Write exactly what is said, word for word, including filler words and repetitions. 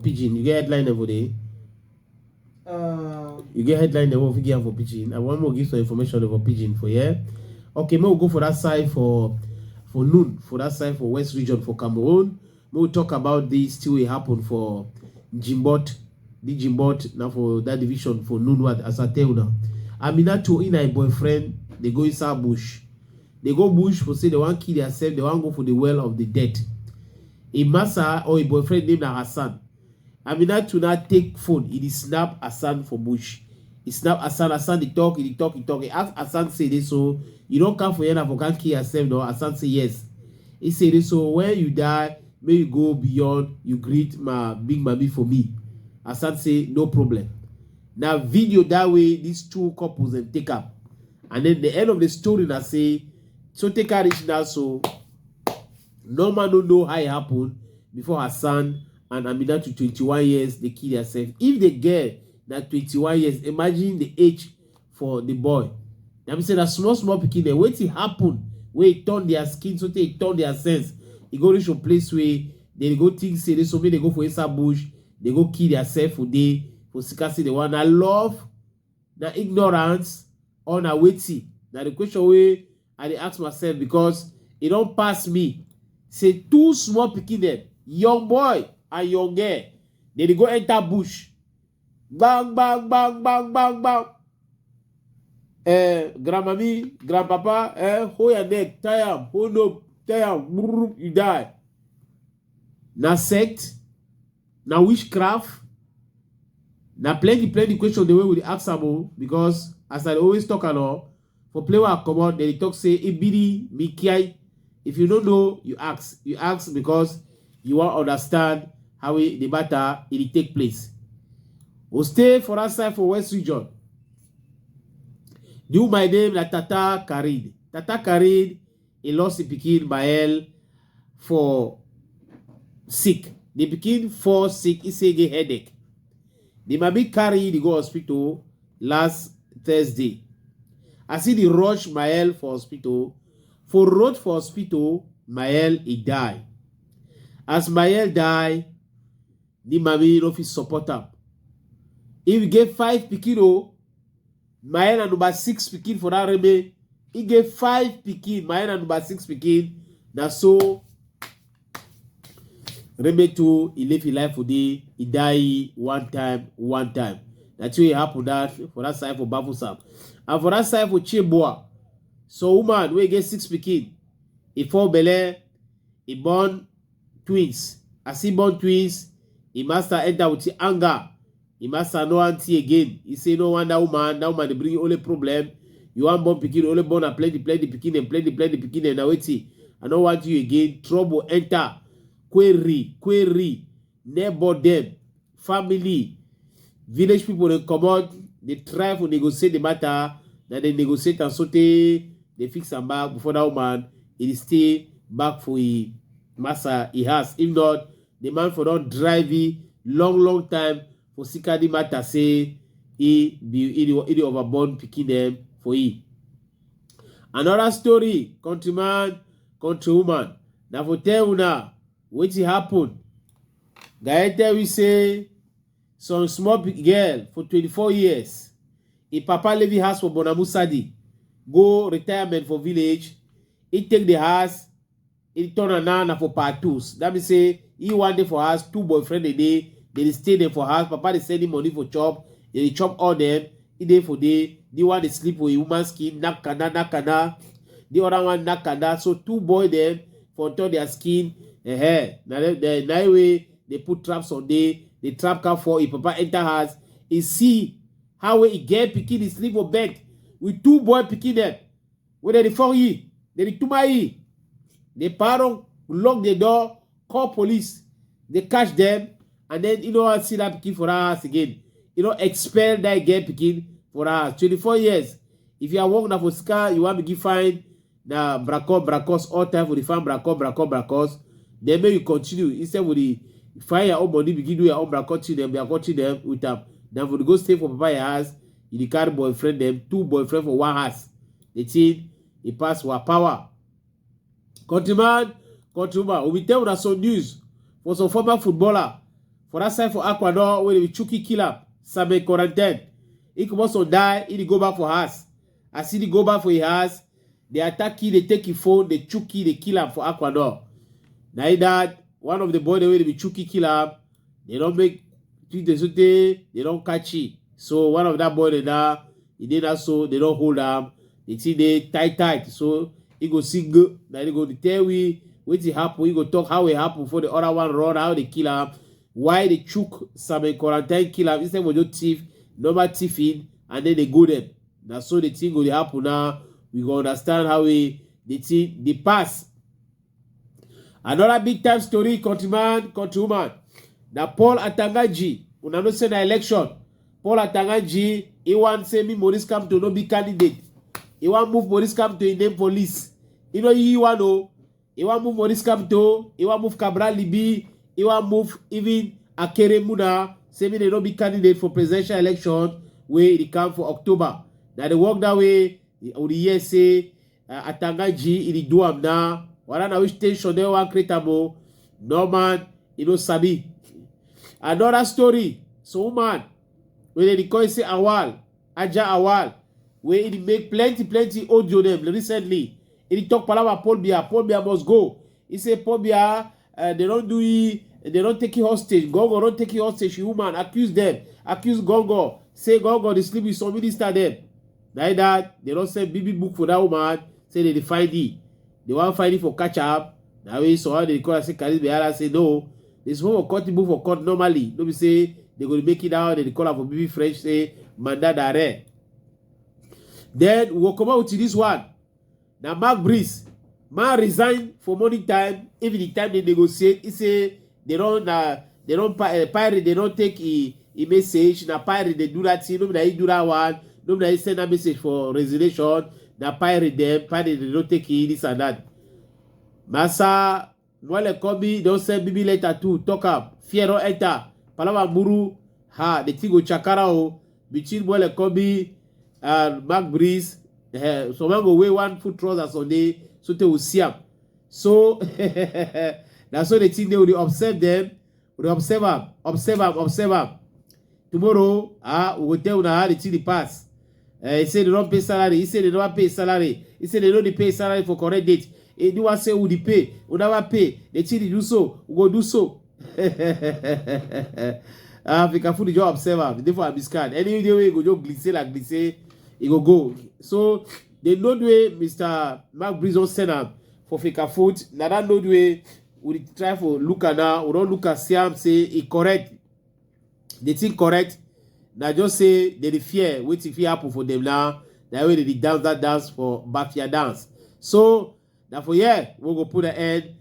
Pidgin. You get headline dem for there? Uh, You get headline dem wey we fit give am for Pidgin. I wan make we give some information dem for Pidgin for here. Okay, make we go for that side for for noon, for that side for West Region for Cameroon. Make we talk about this thing wey happen for Njimbot. The Njimbot na for that division for noon what as I tell una. Aminatu and her boyfriend dey go inside bush. Dey go bush for say dey wan kill theirself, dey wan go for the well of the dead. E massa or e boyfriend name na Hassan. Aminatu now take phone, e dey snap Hassan for bush. E snap Hassan, Hassan dey talk, e dey talk, e talk. E ask Hassan say dey so, you don come for here na for come kill yourself no? Hassan say yes. E say dey so, when you die, make you go beyond, you greet my big mami for me. Hassan say no problem. Na video that way these two couples dem take am. And then the end of the story na say, so take her reach now so, no man no know how e happen before Hassan and Aminatu twenty-one years dey kill theirself. If the girl na twenty-one years, imagine the age for the boy. That mean say na small small pikin dem. Wetin happen wey e turn their skin so tey e turn their sense? E go reach a place wey dem dey go think say dey so make dem go for inside bush, dey go kill theirself for there for sika say dey wan na love, na ignorance, or na wetin? Na the question wey I dey ask myself because e don pass me say two small pikin dem, young boy and young girl, dem dey go enter bush. Bang bang bang bang bang bang. Eh, grandmami, grandpapa, eh, hold your neck, tie am, hold up, tie am, brrr, you die. Na sect, na witchcraft, na plenty plenty question the way we dey ask am o, because as I dey always talk am o, for play wey I comot, dem dey talk say ebiri mi kiai. If you no know, you ask. You ask because you wan understand how e, the matter e dey take place. We stay for that side for West Region. The woman name na Tata Karid. Tata Karid, e lost e pikin Mael for sick. The pikin fall sick, e say e get headache. The mami carry e dey go hospital last Thursday. As e dey rush Mael for hospital, for road for hospital, Mael e die. As Mael die, the mami no fit support am. E get five pikin o. Mael na number six pikin for that Reme. E get five pikin. Mael na number six pikin. Na so Reme too, e live e life for there. E die one time, one time. Na thing wey happen that for that side for Bafoussam. And for that side for Tcheboa, so woman wey get six pikin, e fall belle, e born twins. As e born twins, e master enter with anger. E master no aunty again. E say no want that woman. That woman dey bring only problem. You wan born pikin, only born na plenty plenty pikin dem, plenty plenty pikin dem. Na wetin? I no want you again. Trouble enter. Query, query. Neighbor dem, family, village people dey comot, dey try for negotiate the matter. Na dey negotiate am sotey dey fix am back before that woman e dey stay back for e massa e house. If not, the man for don drive e long long time for sika the matter say e be e dey e dey overborn pikin dem for e. Another story, countryman, countrywoman, na for tell una wetin happen. Guy tell we say some small pikin girl for twenty-four years, e papa leave e house for Bonamusadi, go retirement for village. E take the house, e turn am now na for partous. That mean say e one dey for house, two boyfriend dey dey, dey dey stay dem for house. Papa dey send him money for chop, dey dey chop all dem. E dey for there, the one dey sleep for e woman skin, knack kanda, knack kanda. The other one knack kanda. So two boy dem for on top their skin. Eh, na dem, na e wey dey put traps on there. The trap come fall. E papa enter house. E see how wey e get pikin dey sleep for bed with two boy pikin dem. Wey dem dey form yi, dem dey tuma yi. The papa don lock the door, call police. Dey catch dem, and then e no wan see that pikin for that house again. E don expel that girl pikin for that house. Twenty-four years. If you are work na for sika, you wan begin find na bracot, bracos, all time for the farm bracot, bracot, bracos. Then make you continue instead for the find your own money, begin do your own bracot thing dem, bracot thing dem with am. Then for the go stay for papa your house, you dey carry boyfriend dem, two boyfriend for one house. The thing e pass our power. Countryman, countrywoman, we be tell una some news for some former footballer for that side for Aqua Nord, wey dey be chuki kill am, Samuel Corentin. He comot some die, he dey go back for house. As he dey go back for him house, dey attack yi, dey take yi phone, dey chuki, dey kill am for Aqua Nord. Na yi that one of the boy dem wey dey be chuki kill am, dey don make twenty sotey, dey don catch yi. So one of that boy dem na, e dey na so, dey don hold am. The thing dey tight tight. So e go sing, na e go dey tell we wetin happen. E go talk how e happen for the other one run, how dey kill am, why dey chook Samuel Corentin kill am instead of just thief, normal thiefing, and then dey go dem. Na so the thing go dey happen now. We go understand how e, the thing dey pass. Another big time story, countryman, countrywoman. Na Paul Atanga Nji. Una know say na election. Paul Atanga Nji, e wan say make Maurice Kamto no be candidate. E wan move Maurice Kamto yi name for list. E no yi one o. E wan move Maurice Kamto, e wan move Cabral Libii, e wan move even Akere Muna, say make dem no be candidate for presidential election wey e dey come for October. Na the work that wey we dey hear say, uh, Atanga Nji e dey do am now. Whether na which tension dem wan create am o, no man, e no sabi. Another story, some woman wey dem dey call say Awal, Aja Awal, wey e dey make plenty plenty audio dem recently. E dey talk palava Paul Biya, Paul Biya must go. E say Paul Biya, uh, dem don do yi, dem don take yi hostage. Gongo don take yi hostage. Yi woman accuse dem, accuse Gongo, say Gongo dey sleep with some minister dem. Na yi that dem don send big big book for that woman, say dem dey find yi. Dem wan find yi for catch am. Na wey some how dem dey call am say Karis Beyala say no. Dem suppose for cut yi book for court normally. No be say dem go dey make yi that one dem dey call am for big big French say mandat d'arrêt. Then we go comot with this one. Na Marc Brice. Man resign for morning time, evening time dem negotiate. E say dem don, na, dem don pi-, eh, pirate, dem don take yi, yi message. Na pirate dem do that thing. No be na yi do that one. No be na yi send that message for resignation. Na pirate dem, pirate dem don take yi, this and that. Massa Mwele Komi don send big big letter too, talk am. Fear don enter. Palava Muru, ha, the thing go chakara o. Between Mwele Komi and Marc Brice, eh, some man go wear one full trouser Sunday, so they will see am. So, na so the thing dey, we dey observe dem, we dey observe am, observe am, observe am. Tomorrow, ah, we go tell una how the thing dey pass. Eh, e say dem don pay salary. E say dem never pay salary. E say dem no dey pay salary for correct date. E do one say we dey pay, we never pay. The thing dey do so, we go do so. Ah, Africa food just observe am. Dey for Abiscan. Any day wey e go just glisse like glisse, e go go. So the note wey Mister Marc Brice don send am for Africa food, na that note wey we dey try for look am now. We don look am, see am say e correct. The thing correct. Na just say dem dey fear wetin fit happen for dem now. Na wey dem dey dance that dance for Bafia dance. So na for here we go put an end